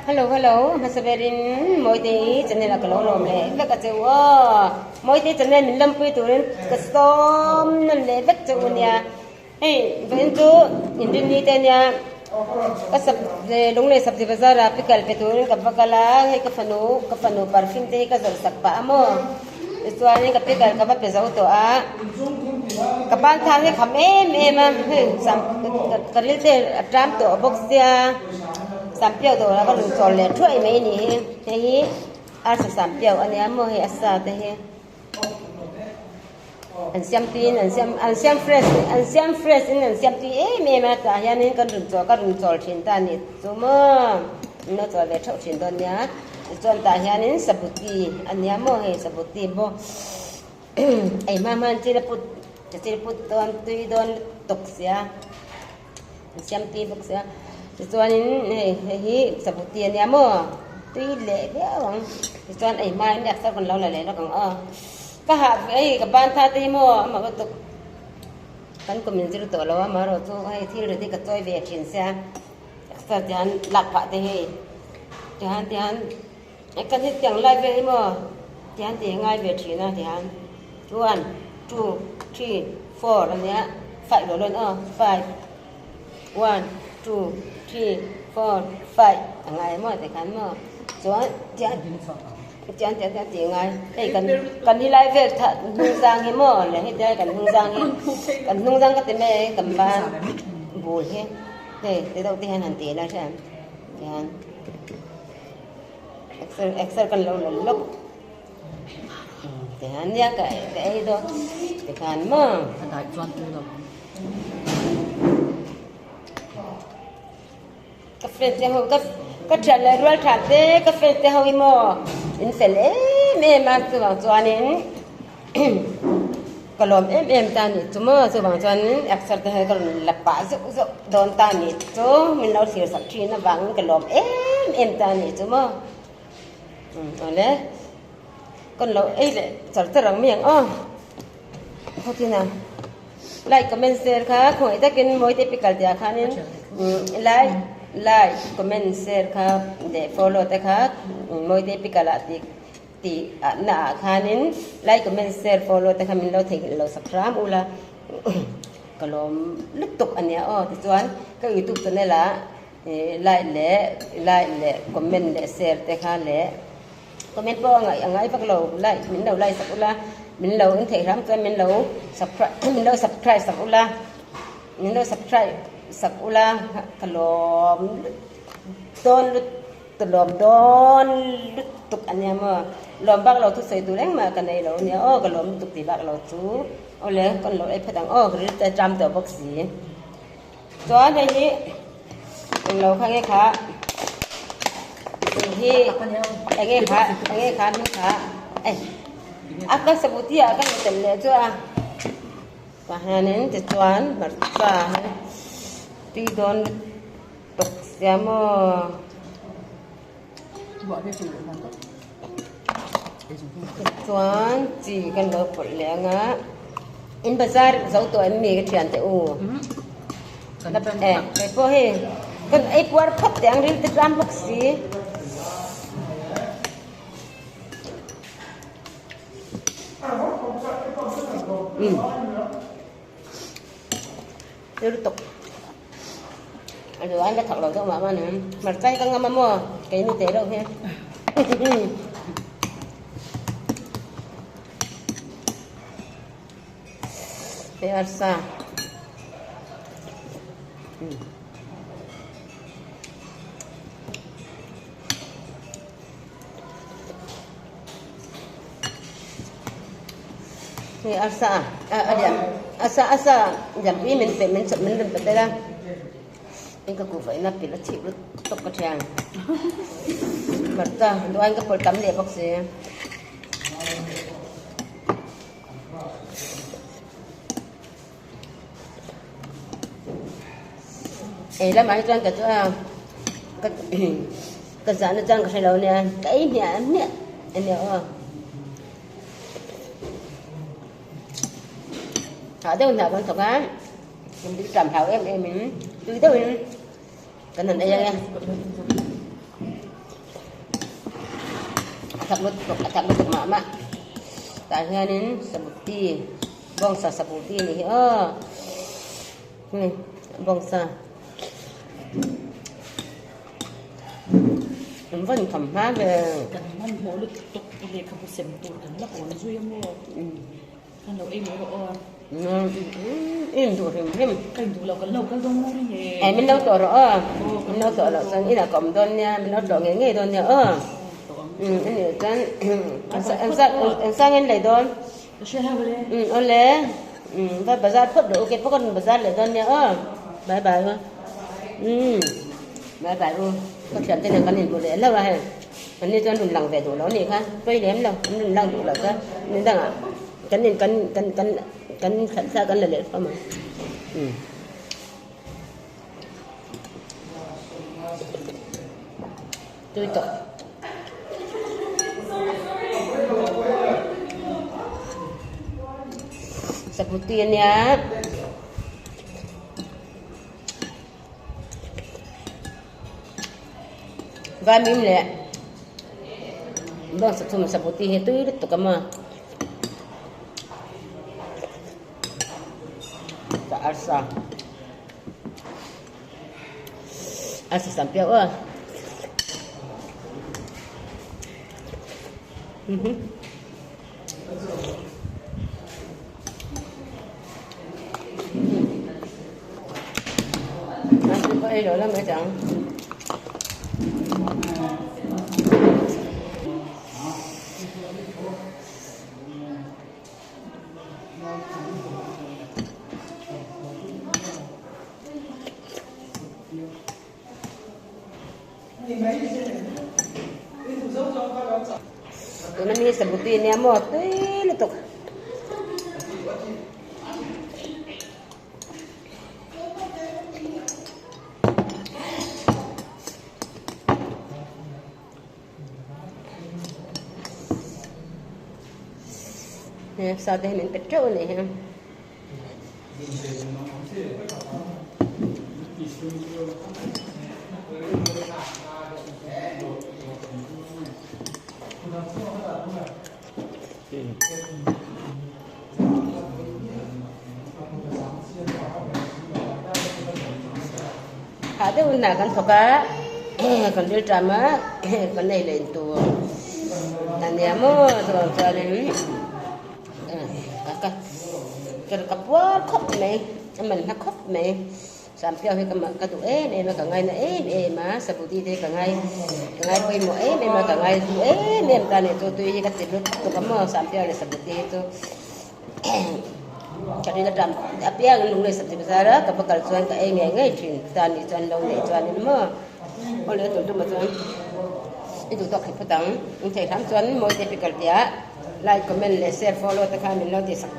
Hello hello hmasa berin Mawitei channel ah ka lo lawm leh vek a che u aw Mawitei channel min lawmpui turin ka sawm nawn leh vek che u nia hei vawiin chu inrinni te ania ka sab lunglei sabzi bazar ah pickle pe turin ka va kal a hei ka fanu ka fanu perfume te hi ka zawrh sak pah a maw tichuanin ka pickle ka va pe zo tawh a ka ban thang hi kham em em a hei sam ka ril te a ṭam tawh bawk sia sampiau dawrah ka rawn chawl leh thuai mai a ni hi hei hi arsa sampiau a nia maw hei a sa te hi an siam tuiin an siam an siam fresh an siam fresh in an siam tui em em a tah hianin kan rawn chawl ka rawn chawl thin ta a ni chu maw an lo chawl ve theuh thin dawn nia tichuan tah hianin sabuti a nia maw hei sabuti pawh ei hma hma in chil a put chil a put dawn tui dawn lutuk sia an siam tui bawk sia tichuanin hei hei hi sabuti a nia maw tui leh viau ang tichuan ei hma in exer kan lo la leh lawk ang aw ka hah hei ka ban tha te hi maw amah lutuk kan kum in zir tawh lo a amaherawh chu hei thil rit hi ka chawi ve thin sia exer tihian lak phah te hei tihian tihian kan hetiang lai vel hi maw tihian tih a ngai ve thin a tihian one two three four a nia five lo lawn aw five one two three four five a ngai maw tikhan maw chuan tihian tihian tihian tihian tih a ngai hei kan kan helai vel thah hnung zang hi maw leh hetiang kan hnung zang hi kan hnung zang ka ti mai a kan ban bul hi hei ti deuh te hian han ti ila hriat tihian. Exer exer kan lo la lawk tihian nia ka ka ei dawn tikhan maw a dai chuan tui lo ka friend te ho ka ka thian leh rual tha te ka friend te ho hi maw in fel em em a chuvang chuanin Ka lawm em em ta nih chu maw, chuvang chuan exer te hi ka rawn la pah zeuh zeuh dawn ta nih chu min lo thlir sak thin avangin ka lawm em em ta nih chu maw. Umm awle kan lo ei leh char char ang mai ang aw. Khatina like comment share kha khawngaih takin Mawite Pickle tih ah khanin like like comment share kha leh follow te kha Mawite Pickle ah tih Tih na ah khanin like comment share follow te kha min lo theihnghilh lo sak hram ula ka lawm lutuk ania aw tichuan ka youtube channel ah like leh like leh comment leh share te kha leh comment pawh a ngaih a ngai vak lo like min lo like sak ula min lo in theih hram chuan min lo subscribe min lo subscribe sak ula min lo subscribe sak ula ka lawm dawn lutuk. Ka lawm dawn lutuk a nia maw? Lawm bak lo thusawi tur engmah ka nei lo a nia aw, ka lawm lutuk tih bak lo chu. Awle, kan lo ei phat ang aw, ka rilru te a ṭam tawh bawk si. Chuan hei hi eng lo kha nge kha eng hi eng nge kha eng nge kha hming kha eh a ka sabuti ah ka rawn telh leh chu a tah hianin tichuan hmarcha hi tui dawn lutuk. Tok sia maw? Chuan chi kan lo pawlh leh ang a, in bazar zo tawh em mi ka thian teh u? Eh kei pawh hei kan ei puar phawt teh ang ril te tlam bawk si. Umm. Tir tuk. A duh an la thak lo deuh mah mah nen. Hmarcha hi ka ngam a maw? Kei ni teh reuh hi. Hei arsa. Hei arsa a a lian arsa arsa lianpui min pe min chawp min rawn pe tel a in ka kuhva in a pilh a chhip lutuk ka thian hmarcha duh aiin ka pawlh tam leh bawk si. Ei lamah hi chuan ka chu a ka ka zahna chuan ka hre lo nia ka ei hmiah hmiah a nia aw hah deuh hnah kan thawk a kan bil tam hlau em em in tui deuhin kan han ei ang e. thak lutuk a thak lutuk mah mah tah hianin sabuti bawngsa sabuti a nih hi aw hei bawngsa an vawn tham hma ve. Kan hmanhmawh lutuk lehkhabu sem tur kan la kawn zui a maw? Kan lo ei mai rawh aw. In duh hrim hrim. Ka in duh lo kan lo kal dawn lo ring e. Ei min lo tlawh rawh aw. Min lo tlawh loh chuan inah ka awm dawn nia min lo tlawh ngei ngei dawn nia aw. A nih chuan eng sang in lei dawn. Ka hria heuh le. Aw le. Va bazar phawt rawh u keipawh ka rawn bazar leh dawn nia aw. Bye bye u. Bye bye u. Ka thiam te nen kan inhmu leh hlauh a hei. An ni chuan rawn lang ve duh lo a nih kha, pawi lem lo, an rawn lang duh loh chuan ni dangah kan in kan kan kan kan thla kan la leh fam ang. Umm. Tui tawh. Sakuti a nia. Vaimim leh bawngsa thum sabuti hi tui lutuk a maw tah arsa arsa sam piau aw Ei lo la mai chang. Tuna mi sabuti nia maw tui lutuk. He sa te hi min pe teuh a nih hi. Hah deuh in hna kan thawk a, kan rilṭam a, kan ei leh in tur a nia maw chuvang chuanin ka puar khawp mai, a man hla khawp mai. Sampiau hi ka duh em em a, ka ngaina em em a, Sabuti te hi ka ngai ka ngai pawimawh em em a, ka ngai duh em em ta a ni chu tui hi ka ti lut tuk a maw Sampiau leh Sabuti hi chu ka rin aṭang apiang in lunglei sabzi bazar a ka va kal chuan ka ei ngei ngei thin ta a nih chuan lo neih chuanin maw aw le tun tumah chuan i duh tawk thei phawt ang in thei hram chuan mawi te pickle tia like comment leh share follow te kha min lo ti sak.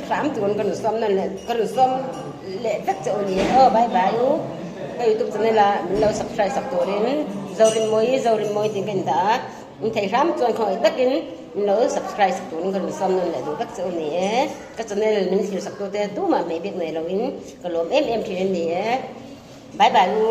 Hram tun ka rawn sawm nawn leh ka rawn sawm leh vek che u ni aw bye bye u ka youtube channel ah min lo subscribe sak turin Zorinmawi Zorinmawi tiin ka indah a in thei hram chuan khawngaih takin min lo subscribe sak turin ka rawn sawm nawn leh duh vek che u ni e ka channel min thlir sak tute tumah hmei bik nei loin ka lawm em em thin a ni e bye bye u.